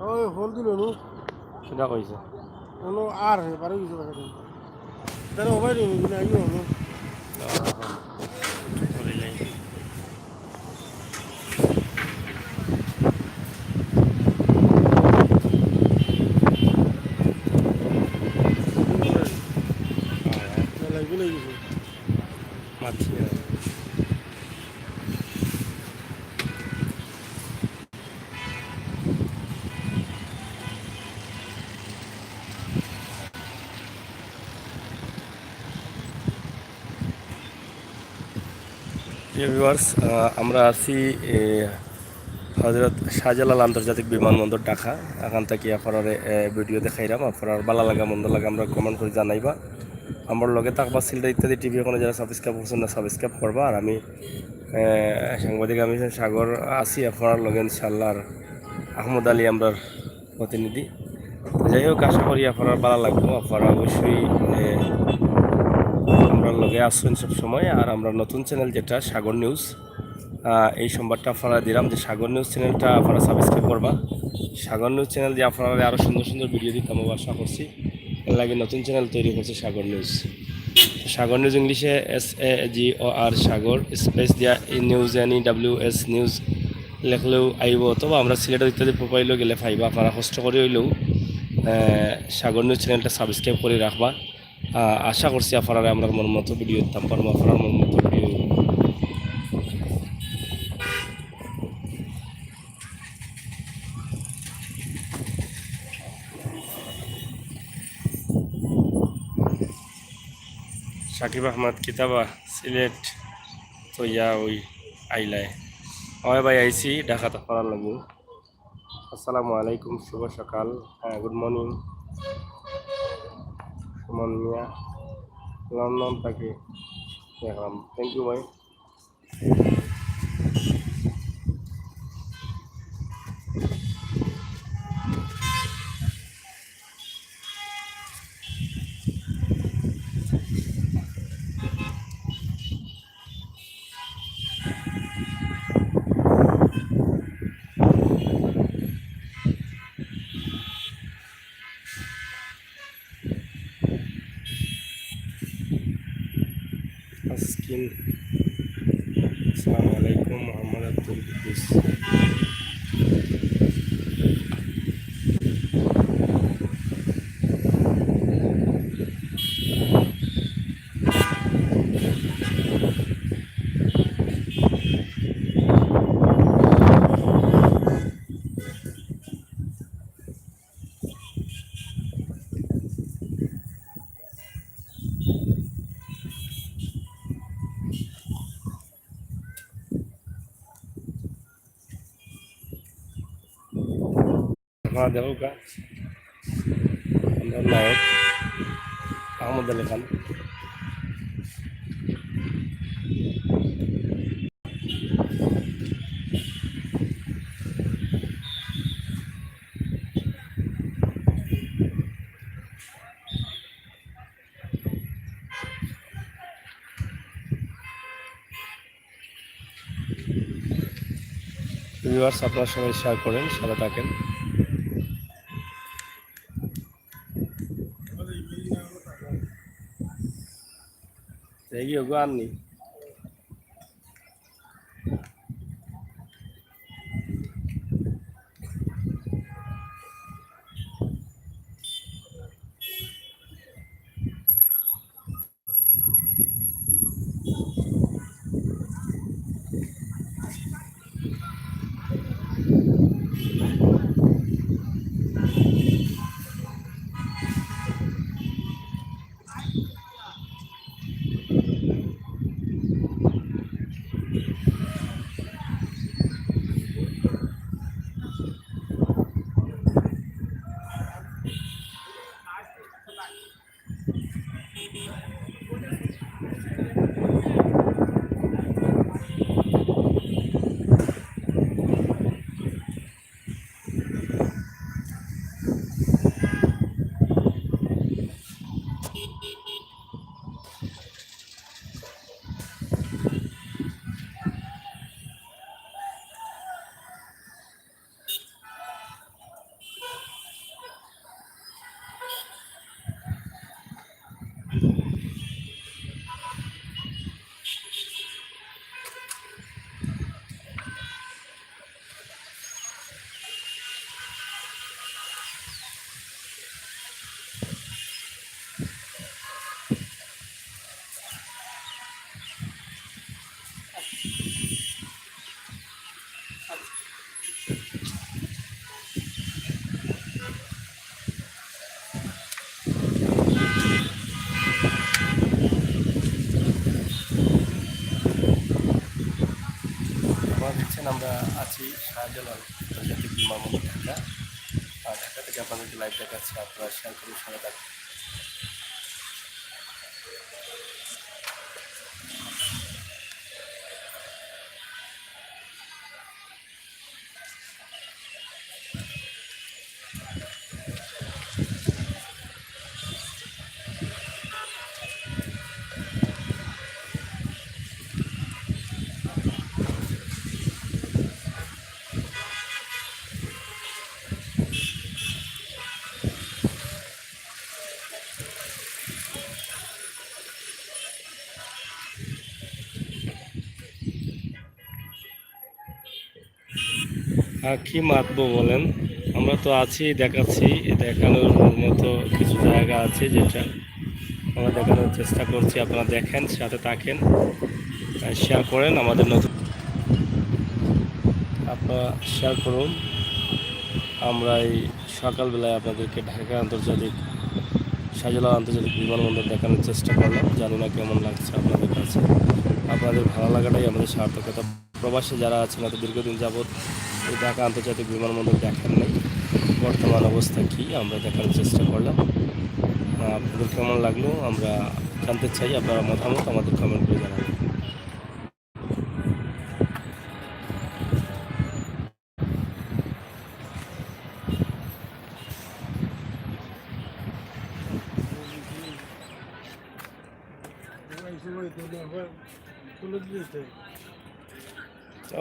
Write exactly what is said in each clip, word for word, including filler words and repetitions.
ওই হোল দিল নু। সেটা কইছে। হলো আর হে, বারো গেছে বাজারে। তাহলে ওভাই নেই, কিন্তু আইও হলো। লাগবে না কিছু। মাছ। প্রিয় ভিউয়ার্স, আহ, আমরা আছি, এ, হজরত শাহজালাল আন্তর্জাতিক বিমানবন্দর, ঢাকা। এখান থাকি আপনারারে, এ, ভিডিও দেখাইলাম। আপনারার ভালা লাগা মন্দ লাগা আমরারে কমেন্ট করি জানাইবা। আমরার লগে থাকবা। সিলেট ইত্যাদি টিভি এখনো যারা সাবস্ক্রাইব করছেন না, সাবস্ক্রাইব করবা। আর আমি, এ, সাংবাদিক আমি সাগর আছি আপনারার লগে ইনশাআল্লাহ। আর আহমদ আলী আমরার প্রতিনিধি। তো যাই হোক, আশা করি আপনারার ভালা লাগবো। আপনারা অবশ্যই, এ, আমরার লগে আছেন সব সময়। আর আমরার নতুন চ্যানেল যেটা সাগর নিউজ, আহ, এই সংবাদটা আপনারারে দিলাম যে সাগর নিউজ চ্যানেলটা আপনারা সাবস্ক্রাইব করবা। সাগর নিউজ চ্যানেল দিয়া আপনারারে আরও সুন্দর সুন্দর ভিডিও দিতাম আশা করছি। এর লাগি নতুন চ্যানেল তৈরি করছে সাগর নিউজ। সাগর নিউজ ইংলিশে এস এ জি ও আর সাগর, স্পেস দিয়া news, N E W S news লেখলেও আইবো, অথবা আমরার সিলেট ইত্যাদি প্রোফাইলও গেলে পাইবা। আপনারা কষ্ট করি অইলেও, আহ, সাগর নিউজ চ্যানেলটা সাবস্ক্রাইব করি রাখবা। আহ, আশা করছি আপনারারে আমরার মন মতো ভিডিও দিতাম পারমু, আপনারার মন মতো ভিডিও। সাকিব আহমদ, কিতা বা সিলেট তো ইয়া ওই আইলায়। ওই ভাই আইছি ঢাকাত আপনারার লাগি। আসসালামু আলাইকুম, শুভ সকাল। হ্যাঁ, গুড মর্নিং। সুমন মিয়া, লন্ডন থাকি দেখলাম। থ্যাংক ইউ ভাই। আসসালামু আলাইকুম, মোহাম্মদ আব্দুল কুদ্দুস। আপনারা দেখউক্কা, আমরার নায়ক আহমদ আলী খান। ভিউয়ার্স, আপনারা সবাই শেয়ার করেন, সাথে থাকেন। এই কি ওগো আর নেই? আন্তর্জাতিক বিমানবন্দর ঢাকা। আর ঢাকা থেকে আপনাদেরকে লাইভ দেখাচ্ছি, আপনারা শেয়ার করুন, সাথে থাকুন। আর কি মাতবো বলেন, আমরা তো আছি, দেখাচ্ছি, দেখানোর মতো কিছু জায়গা আছে যেটা আমরা দেখানোর চেষ্টা করছি। আপনারা দেখেন, সাথে থাকেন, শেয়ার করেন আমাদের নতুন, আপনারা শেয়ার করুন। আমরা এই সকালবেলায় আপনাদেরকে ঢাকা আন্তর্জাতিক, শাহজালাল আন্তর্জাতিক বিমানবন্দর দেখানোর চেষ্টা করলাম। জানি না কেমন লাগছে আপনাদের কাছে। আপনাদের ভালো লাগাটাই আমাদের সার্থকতা। প্রবাসে যারা আছেন, হয়তো দীর্ঘদিন যাবৎ এই ঢাকা আন্তর্জাতিক বিমানবন্দর দেখেন নাই, বর্তমান অবস্থা কি আমরা দেখানোর চেষ্টা করলাম। আহ, আপনাদের কেমন লাগলো আমরা জানতে চাই, আপনারা মতামত আমাদের কমেন্ট করে জানাবেন।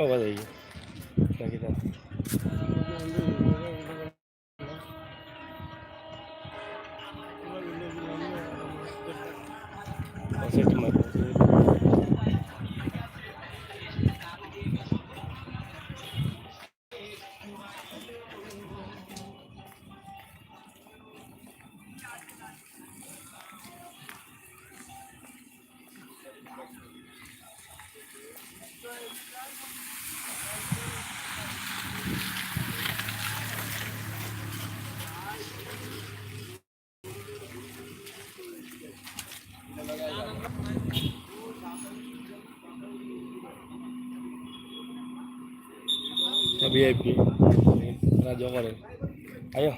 ও, বাজাই। বাকি দাও। আচ্ছা, একটু মাইক। ভিআইপি রাজা করে। আয়ো।